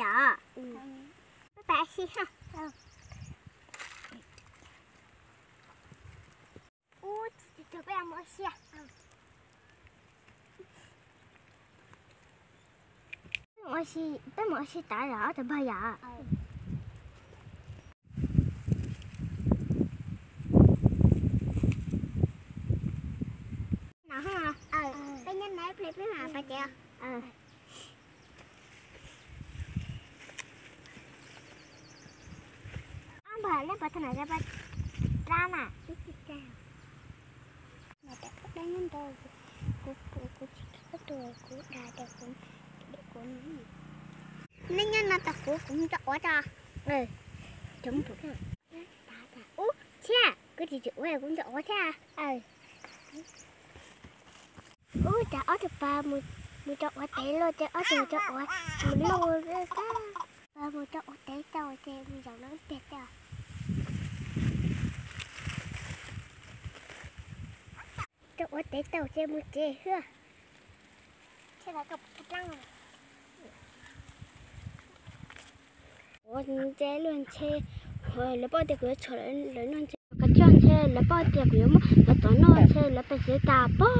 Peb pais ua si ha. Ub, tsis tau, peb mus ua si. Ua si, peb mus ua si tas yom, ob tug npawg yom. No, peb nyob no ib pliag peb mam pais tsev. Ob npawg, neb puas tau nam zov paj dab na? Kuv, kuv, kuv tsis tau tuaj, kuv dag tias kuv, kuv, neb nyob no tos kuv, kuv mus nrau quav tso. Ub, thiab kuv tsis tsis ua, kuv nrau quav thiab. Ub, cas ob tug pawg mus rau quav tev luaj, ces ob tug rau quav mus luaj tag. Pawg mus rau quav tev tau ces mus zaum no tiag tiag. Rau quav tev tau ces mus tsev xwb. Ua ntshe luag ntshe, lawv paub tias kuv yuav tshov lawv noj ntshe, qhov tshaj ntshe lawv paub tias kuv yuav muab lawv tom noj ntshe lawv pais tsev tas pob.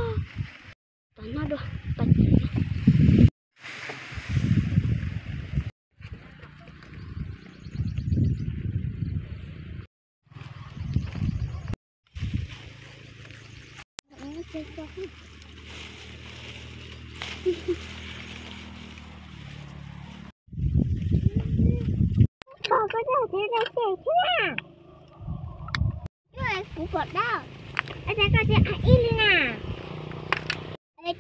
Tom noj dua, pais tsev. Koj, koj tsis tau tsev thiab. Kuv pom dab, es koj tsis hais ib li na.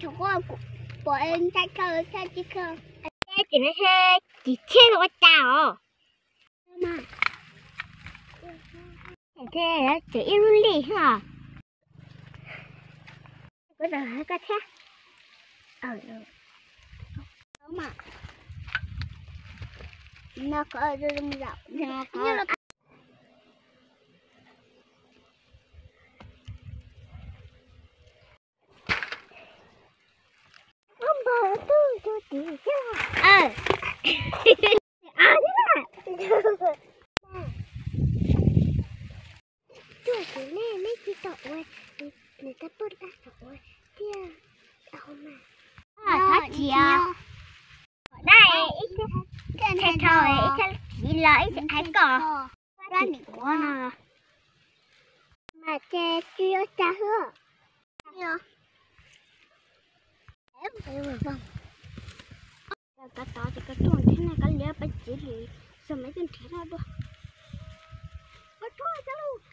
Thaum koj pom ntshai kawg thiab tsis kawg. Ces no tsis tshiab ua cas os. Tseem ib lub lij os. Kuv tau koj thiab. Ob npawg, tuaj tus tid thiab. Tuaj tus nej, nej tsis tau ua, nws tab poj dab tau ua thiab. Thov txim. Dab ib thiab, thov ib thiab, txiv los ib txhia hais koj. Ua no mas ces tsis ua cas xwb. Kav tod ces koj tuaj thiab no, koj liab peb txiv li, xyov maiv tuaj nrhiav no dua. Koj tuaj, koj tuaj.